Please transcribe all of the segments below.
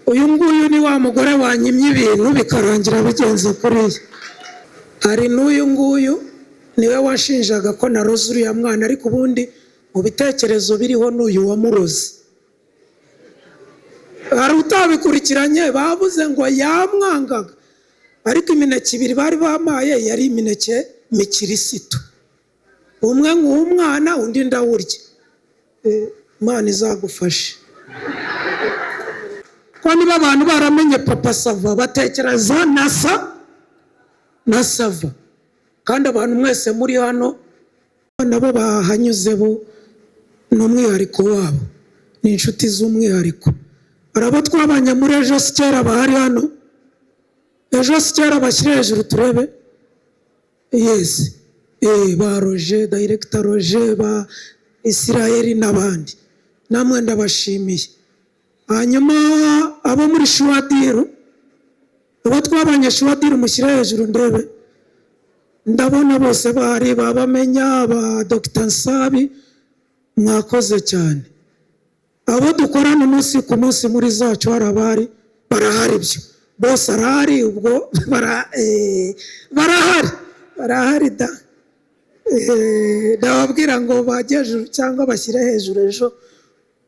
Uyu nguyu ni wa mugore wanyimye ibintu bikarangira bigenze kuriya. Hari n'uyu nguyu niwe washinjaga ko naroze uriya mwana, ariko ubundi mu bitekerezo biriho n'uyu wamuroze. Hari utabikurikiranye, bavuze ngo yamwangaga, ariko imineke ibiri bari bamaye yari imineke mikirisitu, umwe nk'umwana undi ndawurya. Imana izagufashe. Ko niba abantu baramenye Papa Sava batekereza na sa na Sava, kandi abantu mwese muri hano nabo bahanyuze bo ni umwihariko wabo, ni inshuti z'umwihariko. Hari abo twabanye muri ejo si kera bahari hano, ejo si kera bashyire hejuru turebe. Yes, ba Roger, Director Roger, ba Israel n'abandi, namwe ndabashimiye. Hanyuma abo muri Shuwadiru, abo twabanye Shuwadiru mushyire hejuru ndebe. Ndabona bose bahari, babamenya, ba Dr Nsabi, mwakoze cyane. Abo dukorana umunsi ku munsi muri zacu hari abari barahari, byo bose arahari, ubwo barahari, barahari da. Ndababwira ngo bajye hejuru cyangwa bashyire hejuru ejo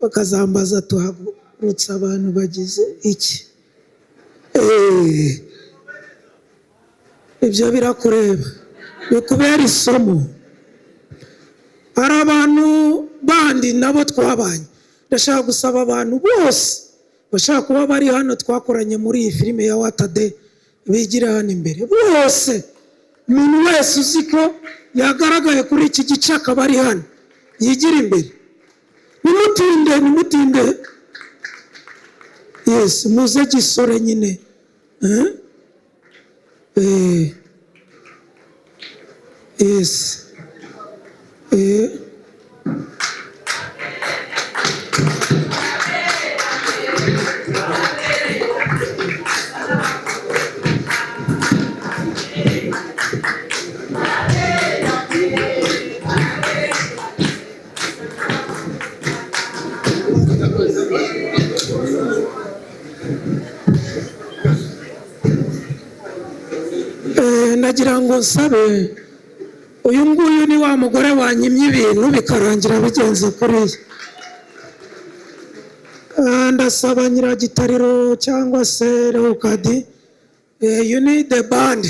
bakazambaza tuhagurutse abantu bagize iki. Ibyo birakureba, bikubera isomo. Hari abantu bandi nabo twabanye, ndashaka gusaba abantu bose bashaka kuba bari hano twakoranye muri iyi filime ya Watade bigira hano imbere bose, umuntu wese uzi ko yagaragaye kuri iki gice akaba ari hano yigira imbere, nimutinde, nimutinde. Yes, muze gisore nyine. Yes. Ndagira ngo nsabe uyu nguyu ni wa mugore wanyimye ibintu bikarangira bigenze kuriya. Ndasaba Nyiragitariro cyangwa se Leokadi, you need the band.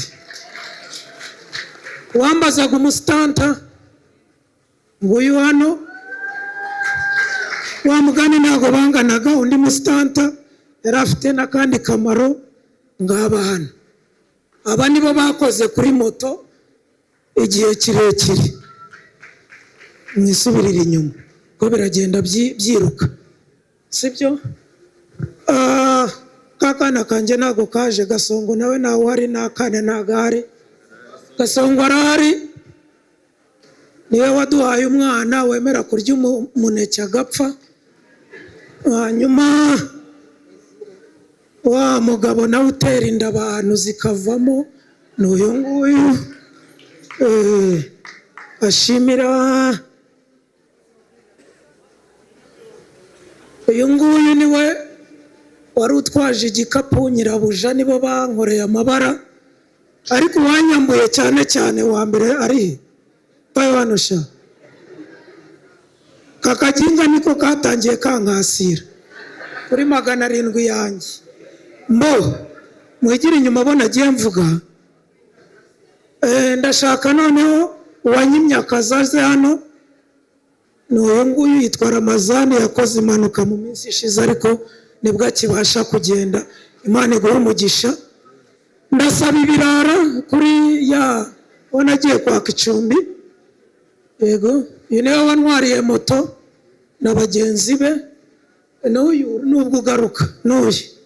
Wambazaga umusitanta nguyu hano, wa mugani ntabwo banganaga, undi musitanta yari afite n'akandi kamaro, ngaba hano. Aba nibo bakoze kuri moto igihe kirekire, mwisubirire inyuma ko biragenda byiruka, sibyo? Ka kana kanjye ntabwo kaje, Gasongo nawe ntawe uhari, n'akana ntabwo ahari. Gasongo arahari, niwe waduhaye umwana wemera kurya umuneke agapfa. Hanyuma wa mugabo nawe utera inda abantu zikavamo ni uyu nguyu. Ashimira uyu nguyu niwe wari utwaje igikapu, nyirabuja, nibo bankoreye amabara, ariko uwanyambuye cyane cyane wa mbere ari he? Bayo kakaginga niko katangiye kankasira kuri 700 yanjye. Mbo mwigire inyuma abo nagiye mvuga. Ndashaka noneho uwanyimye akazi aze hano, ni uyu nguyu yitwa Ramazani, yakoze impanuka mu minsi ishize ariko nibwo akibasha kugenda. Imana iguhe umugisha. Ndasaba ibirara kuri ya ubona agiye kwaka icumbi. Yego, uyu niwe wantwariye moto na bagenzi be, n'uyu nubwo ugaruka n'uyu.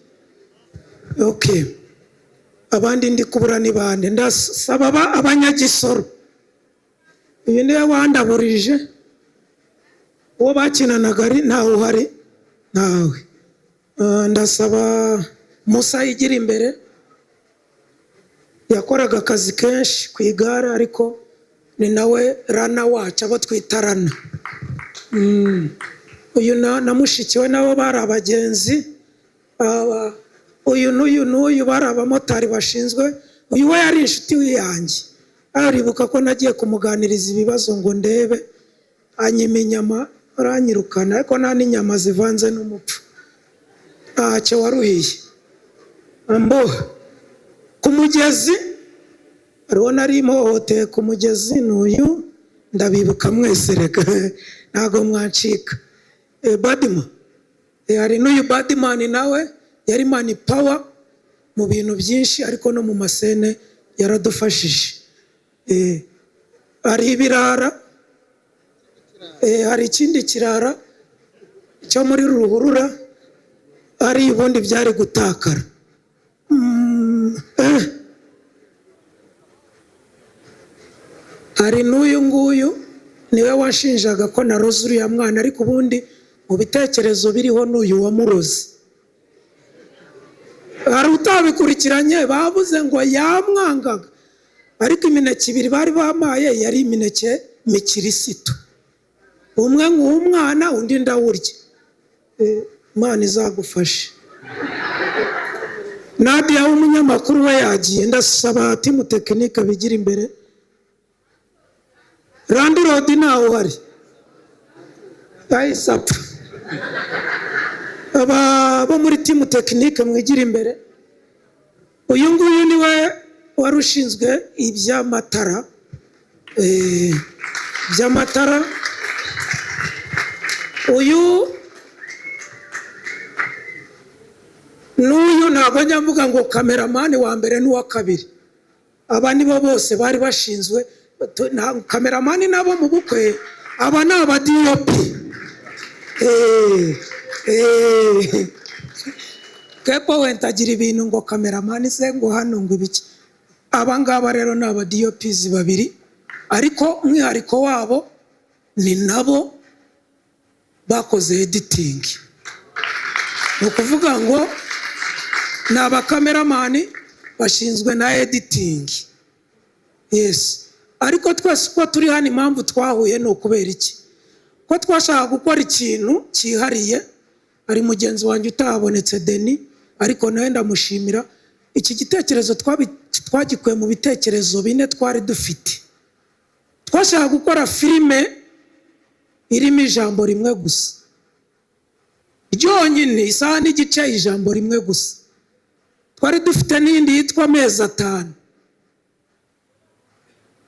Okay, abandi ndi kubura ni bande? Ndasaba abanyagisoro, uyu niwe wandaburije, uwo bakinanaga ari ntawe uhari, ntawe. Ndasaba Musa yigira imbere, yakoraga akazi kenshi ku igare, ariko ni nawe rana wacu, abo twita rana. Uyu na mushiki we nabo bari abagenzi. Aba uyu n'uyu n'uyu bari abamotari bashinzwe. Uyu we yari inshuti yanjye, aribuka ko nagiye kumuganiriza ibibazo ngo ndebe, anyima inyama aranyirukana, ariko nta n'inyama zivanze n'umupfu, ntacyo waruhiye. Ambo ku mugezi hariho nari mpohoteye ku mugezi n'uyu, ndabibuka mwese, reka ntabwo mwancika. Badima, hari n'uyu Badimani, nawe yari man power mu bintu byinshi, ariko no mu ma scene yaradufashije. Hari ibirara, hari ikindi kirara cyo muri ruhurura, hari ubundi byari gutakara. Hari n'uyu nguyu niwe washinjaga ko naroze uriya mwana, ariko ubundi mu bitekerezo biriho n'uyu wamuroze. Hari utabikurikiranye, bavuze ngo yamwangaga, ariko imineke ibiri bari bamaye yari imineke mikirisitu, umwe nk'umwana, undi ndawurya. Imana izagufashe. Nadia w'umunyamakuru we yagiye, ndasaba team technique bigira imbere. Landlord ntawe uhari, yahise apfa. Aba bo muri team technique mwigira imbere. Uyu nguyu niwe wari ushinzwe iby'amatara, iby'amatara. Uyu n'uyu, ntabwo njya mvuga ngo cameraman wa mbere n'uwa kabiri, aba nibo bose bari bashinzwe cameraman nabo mu bukwe. Aba ni aba DOP. Kepo wenda agira ibintu ngo cameraman se, ngo hano ngo ibiki. Aba ngaba rero ni aba DOPs babiri, ariko umwihariko wabo ni nabo bakoze editing. Ni ukuvuga ngo ni aba cameraman bashinzwe na editing, yes. Ariko twese uko turi hano, impamvu twahuye ni ukubera iki? Ko twashaka gukora ikintu cyihariye. Hari mugenzi wanjye utahabonetse, Deni, ariko nawe ndamushimira. Iki gitekerezo twagikuye mu bitekerezo bine twari dufite. Twashaka gukora filime irimo ijambo rimwe gusa ryonyine, isaha n'igice, ijambo rimwe gusa. Twari dufite n'indi yitwa Amezi 5,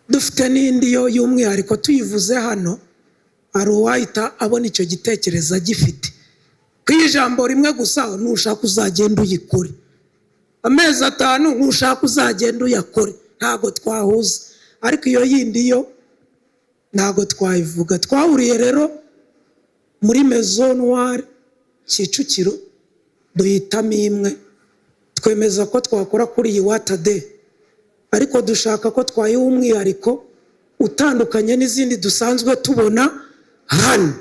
dufite n'indi yo y'umwihariko. Tuyivuze hano hari uwahita abona icyo gitekerezo agifite. Ku ijambo rimwe gusa, nushaka uzagenda uyikore. Amezi 5, nushaka uzagenda uyakore. Ntabwo twahuza, ariko iyo yindi yo ntabwo twayivuga. Twahuriye rero muri Maison Noire Kicukiro, duhitamo imwe, twemeza ko twakora kuri iyi What a Day, ariko dushaka ko twayiha umwihariko utandukanye n'izindi dusanzwe tubona hano.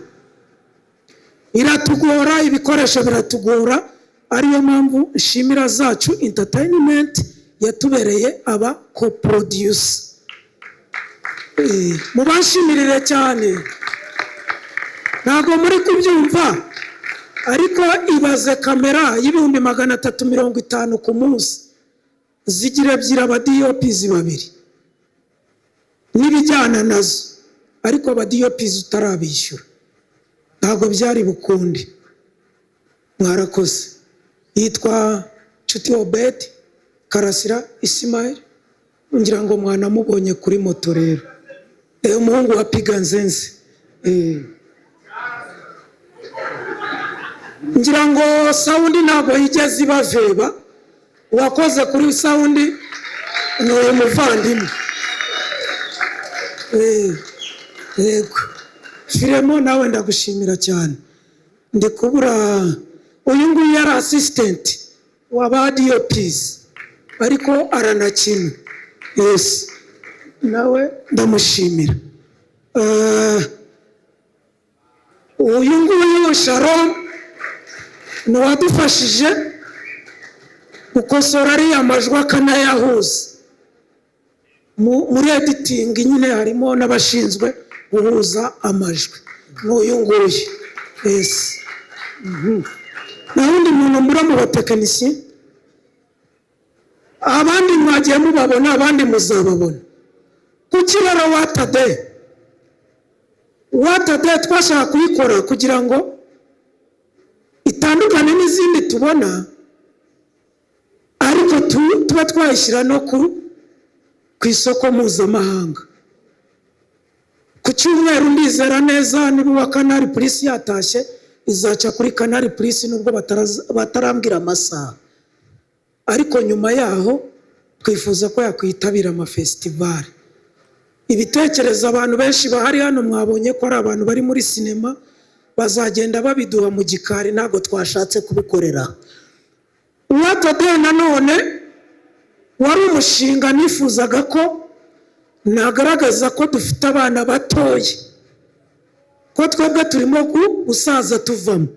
Iratugora, ibikoresho biratugora, ariyo mpamvu nshimira Zacu Entertainment yatubereye aba co-producer. Mubashimirire cyane. Ntabwo muri kubyumva, ariko ibaze kamera y'350,000 ku munsi, zigira ebyiri, aba DOPs babiri n'ibijyana nazo, ariko aba DOPs utarabishyura, ntabwo byari bukunde. Mwarakoze. Yitwa Nshuti Obedi Karasira Isimayeli, ngira ngo mwanamubonye kuri moto rero. Umuhungu wa Piga Nzenze. Ngira ngo sound ntabwo yigeze ibaveba. Uwakoze kuri sound ni uyu muvandimwe. Yego, Firemo, nawe ndagushimira cyane. Ndi kubura uyu nguyu, yari assistant wa ba DOPs, ariko aranakina, yes, nawe ndamushimira. Uyu nguyu Sharon ni uwadufashije gukosora ariya majwi akanayahuza muri editing. Nyine harimo n'abashinzwe guhuza amajwi, n'uyu nguyu, yes. Nta wundi muntu mbura mu batekinisiye. Abandi mwagiye mubabona, abandi muzababona. Kuki rero Water Day? Water Day twashaka kuyikora kugira ngo itandukane n'izindi tubona, ariko tuba twayishyira no ku isoko mpuzamahanga. Ku cyumweru, ndizera neza, niba uwa Canal Plus yatashye, izaca kuri Canal Plus, nubwo batarambwira amasaha. Ariko nyuma yaho twifuza ko yakwitabira amafestival. Ibitekerezo, abantu benshi bahari hano mwabonye ko ari abantu bari muri sinema, bazagenda babiduha mu gikari, ntabwo twashatse kubikorera. Water Day nanone wari umushinga nifuzaga ko nagaragaza ko dufite abana batoya, ko twebwe turimo gusaza tuvamo,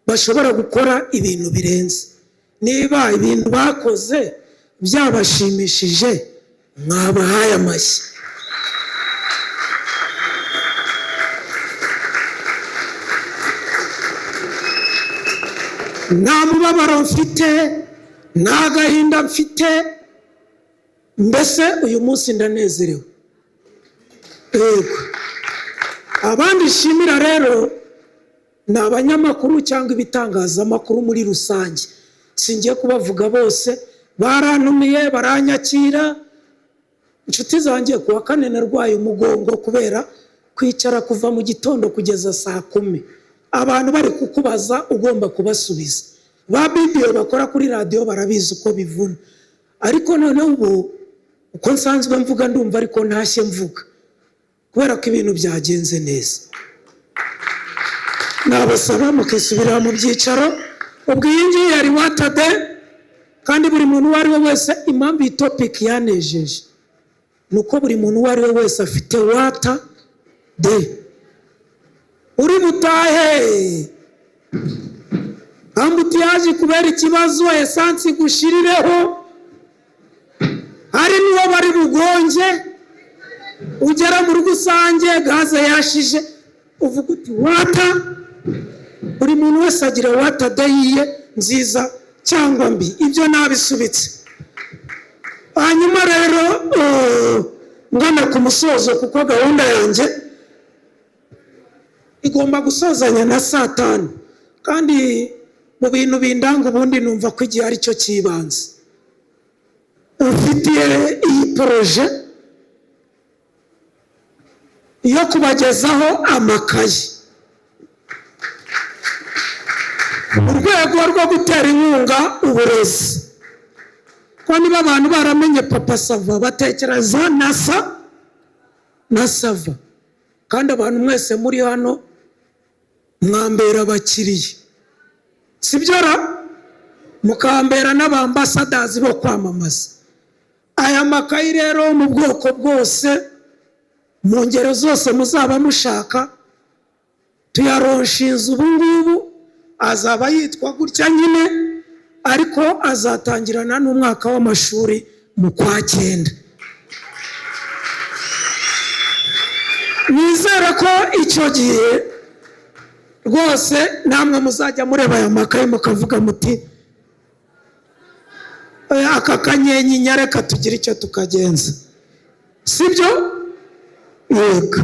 bashobora gukora ibintu birenze. Niba ibintu bakoze byabashimishije, mwabahaye amashyi. Nta mubabaro mfite, nta gahinda mfite, mbese uyu munsi ndanezerewe. Yego, abandi nshimira rero ni abanyamakuru cyangwa ibitangazamakuru muri rusange. Singiye kubavuga bose, barantumiye, baranyakira. Inshuti zanjye, ku wa kane narwaye umugongo kubera kwicara kuva mu gitondo kugeza saa 10, abantu bari kukubaza, ugomba kubasubiza. Ba bibiyo bakora kuri radiyo barabizi uko bivuna. Ariko noneho ubu uko nsanzwe mvuga, ndumva ariko ntashye mvuga kubera ko ibintu byagenze neza. Nabasaba mukisubirira mu byicaro. Ubwo iyi ngiyi yari Water Day. Kandi buri muntu uwo ari we wese, impamvu iyi topic yanejeje ni uko buri muntu uwo ari we wese afite water day. Uri butahe, embouteillage kubera ikibazo, essence igushirireho, hari n'uwo bari bugonge, ugera mu rugo usange gaze yashije, uvuga uti "Water". Buri muntu wese agira water day ye, nziza cyangwa mbi. Ibyo nabisubitse. Hanyuma rero, ngana ku musozo, kuko gahunda yanjye igomba gusozanya na saa 5, kandi mu bintu bindanga ubundi numva ko igihe ari cyo cy'ibanze. Mfitiye iyi projet yo kubagezaho amakayi mu rwego rwo gutera inkunga uburezi, ko niba abantu baramenye Papa Sava, batekereza na Sava. Kandi abantu mwese muri hano mwambera abakiriya, sibyo ra? Mukambera n'abambasadazi bo kwamamaza aya makayi. Rero mu bwoko bwose, mu ngero zose muzaba mushaka, tuyaronshinze ubu ngubu. Azaba yitwa gutya nyine, ariko azatangirana n'umwaka w'amashuri mu kwa 9. Nizere ko icyo gihe rwose namwe muzajya mureba aya makayi mukavuga muti "Aka kanyenyinya, reka tugire icyo tukagenza." Sibyo? Yego.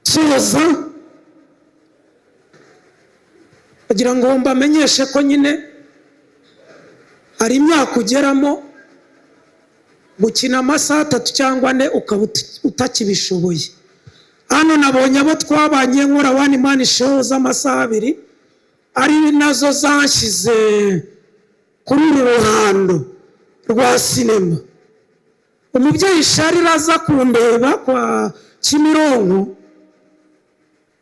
Soza kugira ngo mbamenyeshe ko nyine hari imyaka ugeramo, gukina amasaha 3 cyangwa 4 ukaba utakibishoboye. Hano nabonye abo twabanye nkora one man show z'amasaha 2, ari nazo zanshyize kuri uru ruhando rwa sinema. Umubyeyi Sharira aza kundeba kwa Kimironko,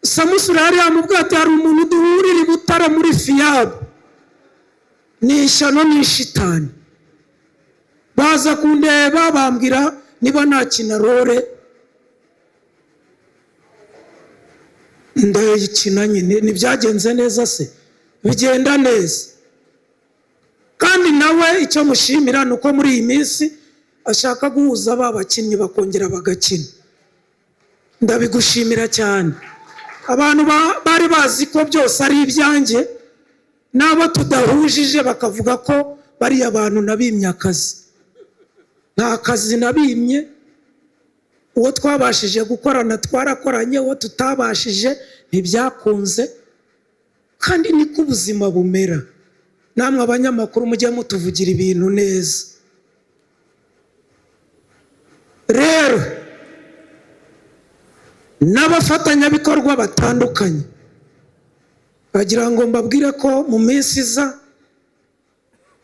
Samusure yari yamubwiye ati "Hari umuntu duhurira i Butare muri FIAB, ni ishyano, ni ishitani." Baza kundeba, bambwira niba nakina role, ndayikina nyine. Ntibyagenze neza se? Bigenda neza. Kandi nawe icyo mushimira ni uko muri iyi minsi ashaka guhuza ba bakinnyi bakongera bagakina. Ndabigushimira cyane. Abantu bari bazi ko byose ari ibyanjye. N'abo tudahujije bakavuga ko bariya bantu nabimye akazi. Nta kazi nabimye. Uwo twabashije gukorana twarakoranye, uwo tutabashije ntibyakunze. Kandi niko ubuzima bumera. Namwe abanyamakuru mujye mutuvugira ibintu neza. Rero n'abafatanyabikorwa batandukanye, bagira ngo mbabwire ko mu minsi iza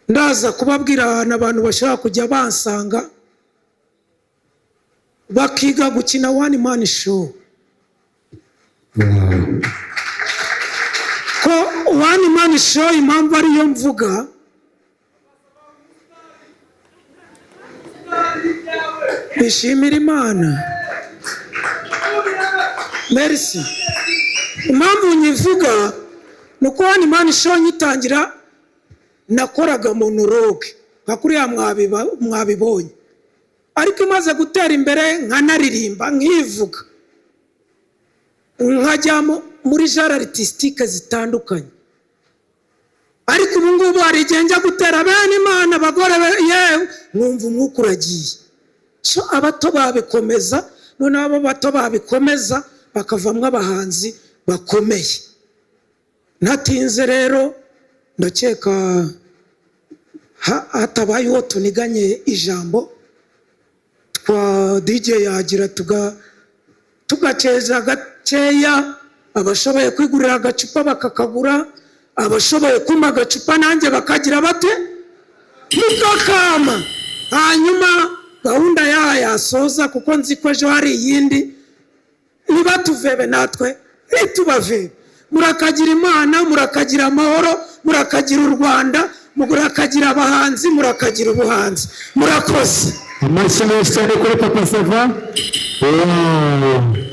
ndaza kubabwira ahantu abantu bashobora kujya bansanga bakiga gukina one man show. Ko one man show, impamvu ariyo mvuga, bishimira Imana, merci. Impamvu nyivuga ni uko one man show nyitangira nakoraga monologue nka kuriya mwabibonye, ariko imaze gutera imbere nkanaririmba, nkivuga, nkajya muri genre artistique zitandukanye. Ariko ubu ngubu hari igihe njya gutera bene Imana abagore yewe nkumva umwuka uragiye. So abato babikomeza, noneho abo bato babikomeza bakavamo abahanzi bakomeye. Ntatinze rero, ndakeka hatabaye uwo tuniganye ijambo, twa DJ yagira tugaceza gakeya. Abashoboye kwigurira agacupa bakakagura, abashoboye kumpa agacupa nanjye bakagira bate, mukakama, hanyuma gahunda yaha yasoza, kuko nzi ko ejo hari iyindi. Nibatuvebe natwe ntitubavebe. Murakagira Imana, murakagira amahoro, murakagira u Rwanda, murakagira abahanzi, murakagira ubuhanzi. Murakoze. Amashyi menshi cyane kuri Papa Sava. Wow.